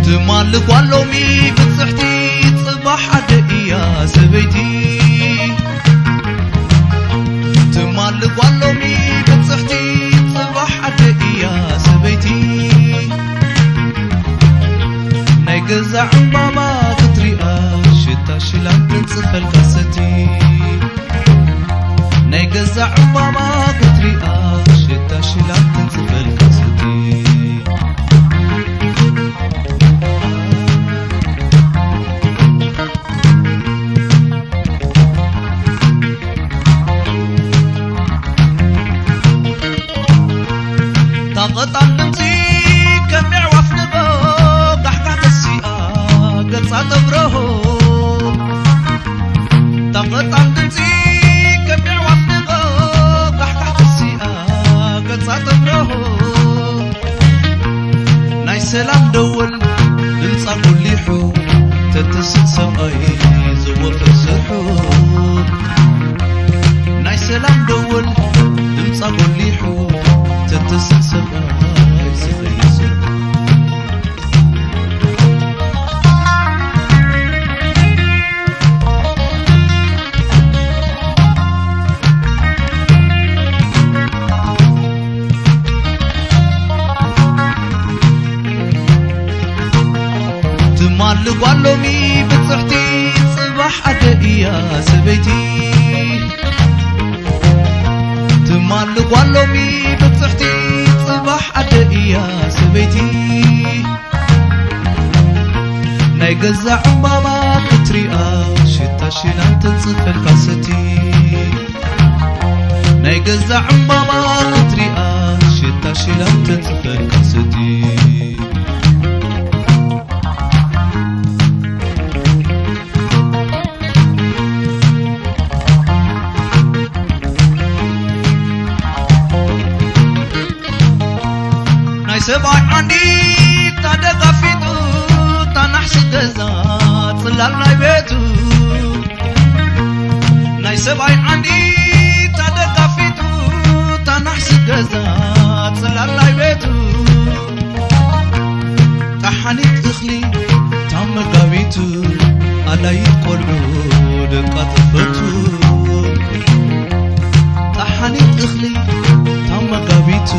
ትማሊ ጓል ሎሚ ብጽሕቲ፣ ጽባሕ ኣደ እያ ሰበይቲ። ትማሊ ጓል ሎሚ ብጽሕቲ፣ ጽባሕ ኣደ እያ ሰበይቲ። ናይ ገዛ ዕምባባ ክትሪኣ፣ ሽታ ሽላን ትንጽፈልካ ሰቲ። ናይ ገዛ ዕምባባ ክትሪኣ፣ ሽታ ሽላን ትንጽፈልካ ሰቲ። ታቐጣን ድምፂ ከም ኣዕዋፍ ንቦ፣ ጋሕጋሕ ተሲኣ ገፃ ተብረሆ። ታቐጣን ድምፂ ከም ኣዕዋፍ ንቦ፣ ጋሕጋሕ ተሲኣ ገፃ ተብረሆ። ናይ ሰላም ደወል ድምፃ ጎሊሑ፣ ተትስእ ሰብኣይ ዘወፈ ስርሑ። ናይ ሰላም ደወል ድምፃ ጎሊሑ፣ ተትስእ ሰብኣይ ዘኸየ ስርሑ። ትማሊ ጓል ሎሚ ብጽሕቲ፣ ጽባሕ ኣደ እያ ሰበይቲ። ትማሊ ጓል ሎሚ ብጽሕቲ፣ ጽባሕ ኣደ እያ ሰበይቲ። ናይ ገዛ ዕምባባ ክትሪኣ፣ ሽታ ሽላን ተንጽፈልካ ሰቲ። ናይ ገዛ ዕምባባ ክትሪኣ፣ ሽታ ሽላን ተንጽፈልካ ሰቲ። ናይ ሰብኣይ ዓንዲ ታደጋፊጡ፣ ታናሕሲ ገዛ ጽላል ናይ ቤቱ። ናይ ሰብኣይ ዓንዲ ታደጋፊጡ፣ ታናሕሲ ገዛ ጽላል ናይ ቤቱ። ጠሓኒት እኽሊ ታመጋቢቱ፣ ኣላይት ቆልዑ ደቃ ትፈቱ። ጠሓኒት እኽሊ ታመጋቢቱ፣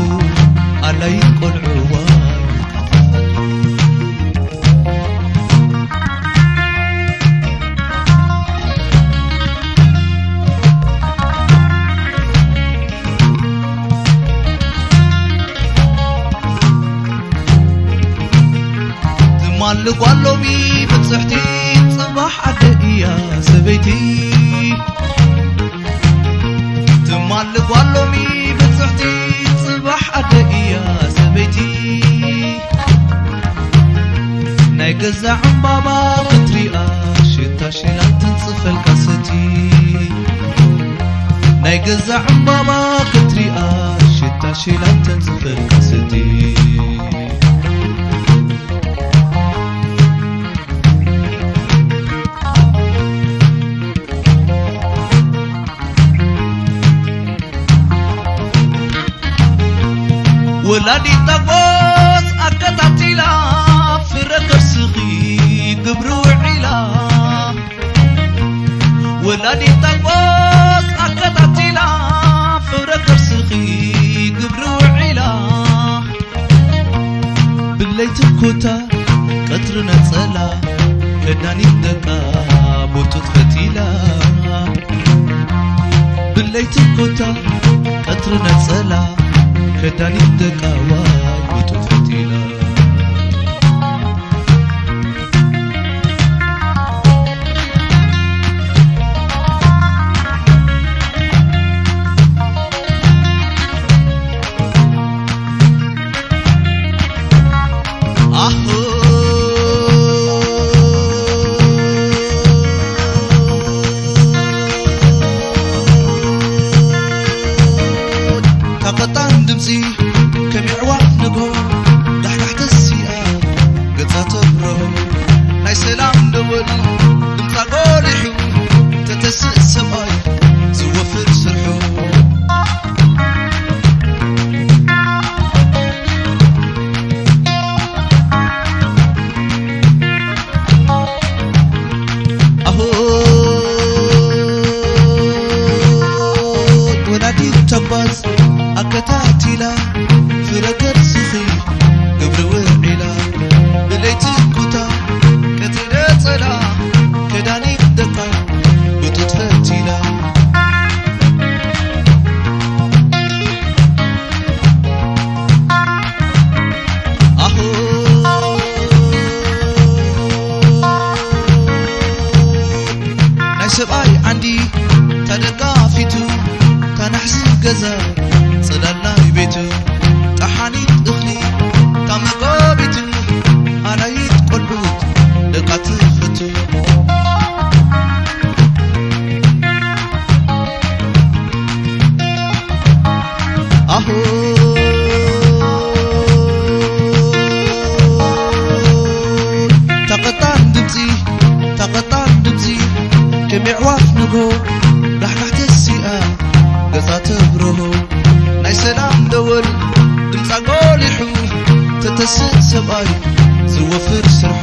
ኣላይት ቆልዑ ዋይ። ትማሊ ጓል ሎሚ ብጽሕቲ፣ ጽባሕ ኣደ እያ ሰበይቲ። ትማሊ ጓል ሎሚ ብጽሕቲ፣ ጽባሕ ኣደ እያ ሰበይቲ። ናይ ገዛ ዕምባባ ክትሪኣ፣ ሽታ ሽላን ትንጽፈልካ ሰቲ። ናይ ገዛ ዕምባባ ክትሪኣ፣ ሽታ ሽላን ተንጽፈልካ ሰቲ። ወላዲት ታጎስ ኣከታቲላ፣ ፍረ ከርስኺ ግብሪ ውዒላ። ወላዲት ታጎስ ኣከታቲላ፣ ፍረ ከርስኺ ግብሪ ውዒላ። ብለይቲ ኮታ ቀትሪ ነጸላ፣ ከዳኒት ደቃ ቡጡት ፈቲላ። ብለይቲ ኮታ ቀትሪ ነጸላ፣ ከዳኒት ደቃ ዋይ ቡጡት ፈቲላ። ኣሁ። ታቐጣን ድምፂ ከም ኣዕዋፍ ንግሆ፣ ተስእ ሰብኣይ ዝወፍር ስርሑ።